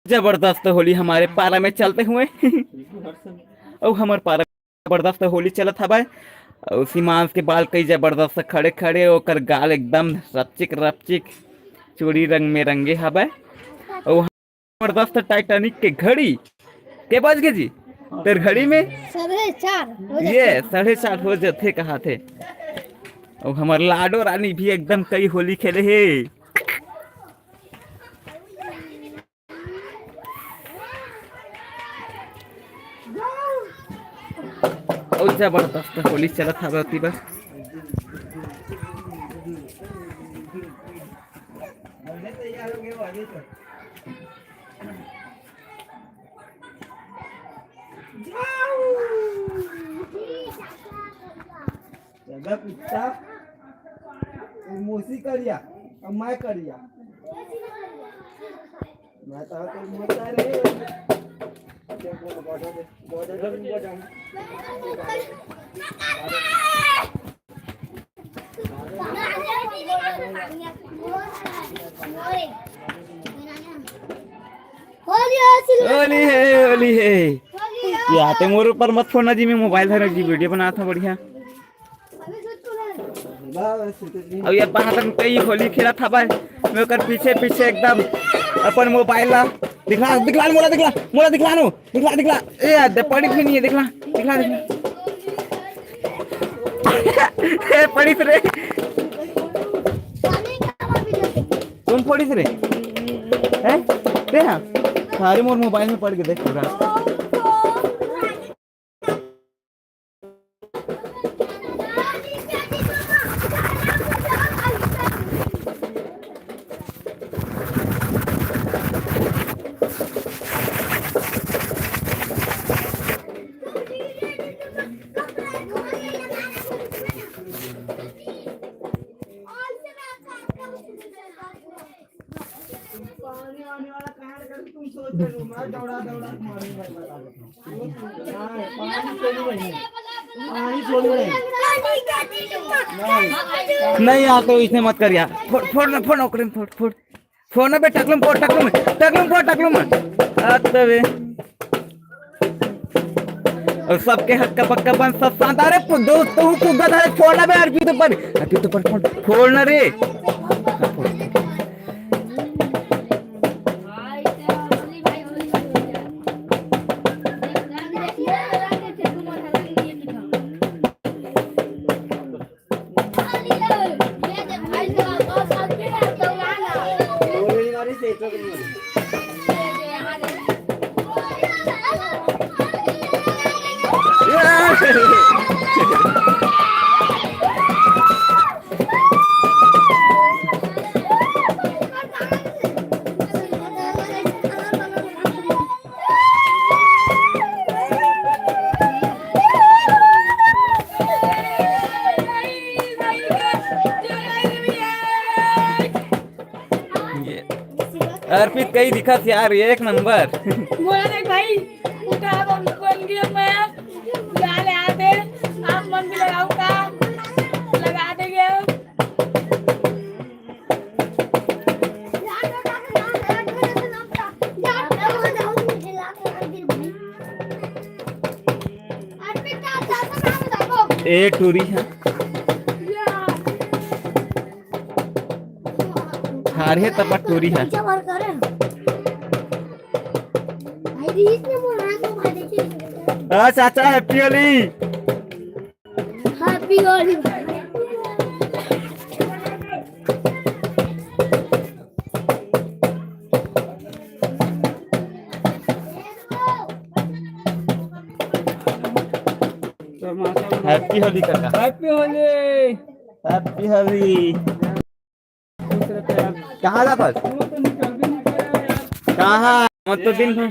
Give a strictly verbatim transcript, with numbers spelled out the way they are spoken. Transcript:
जबरदस्त होली हमारे पारा में चलते हुए। अउ हमर पारा जबरदस्त होली चलत हवय। अउ सीमांश के बाल कई जबरदस्त खड़े खड़े, ओकर गाल एकदम रपचिक रपचिक चूड़ी रंग में रंगे हवय। अउ जबरदस्त टाइटैनिक के घड़ी के बज गे जी? तेर घड़ी में साढ़े चार हो जाथे। ये साढ़े चार हो जाथे कहा थे। अउ हमर लाडो रानी भी एकदम कई होली खेले हे। अउ जबरदस्त होली चलत हवे ओती बर। चला कुत्ता, वो मौसी करिया, अब मैं करिया। मैं तो तो मोटा रे। चल, बोल, बोल, बोल, बोल, बोल, बोल। होली है, होली है। होली है। या ते मोर ऊपर मत फोड़ना जी, मैं मोबाइल धरे जी, वीडियो बनात हंव बढ़िया। अब ये बाहर में कई होली खेलत हवय, मैं ओकर पीछे पीछे एकदम अपन मोबाइल ला दिखला, दिखला मोला, दिखला मोला, दिखला नो, दिखला, दिखला। ए यार, दे पड़ी भी नहीं है, दिखला, दिखला, दिखला। ए पड़ी रे। कौन पड़ी रे? हैं? दे हाँ। सारे मोर मोबाइल में पड़ के देख पूरा। पानी आने वाला कहाँ कर तुम सोच रहे हो? मैं दौड़ा दौड़ा के मारूंगा, बता दो। हाँ, पानी छोड़ू नहीं। पानी छोड़ू नहीं। नहीं यार, तो इसने मत कर यार। फोड़, फोड़ ना, फोड़ ना, ओकरे में फोड़, फोड़। फोड़ ना बे, टकलू में फोड़, टकलू में, टकलू में फोड़, टकलू में। आ, तबे। अउ सबके हक्का बक्का बन सब शानदार है। पु-, दोस्त, तू कुग्गा था, फोड़ना बे, आरपी तो पर, आरपी तो पर फोड़, फोड़ना रे। ये अर्पित कई दिखत यार, एक नंबर। मोला देख भाई, उठा बन, बन गया मैं। गा ले आते, आप मन भी लगाओ का? लगा देंगे हम। ए टूरी है। हार हे तब टूरी है। हाँ चाचा, happy Holi. Happy Holi. Happy Holi काका। हैप्पी होली। हैप्पी होली। कहाँ जात हस? कहाँ? मत तो दिन भर।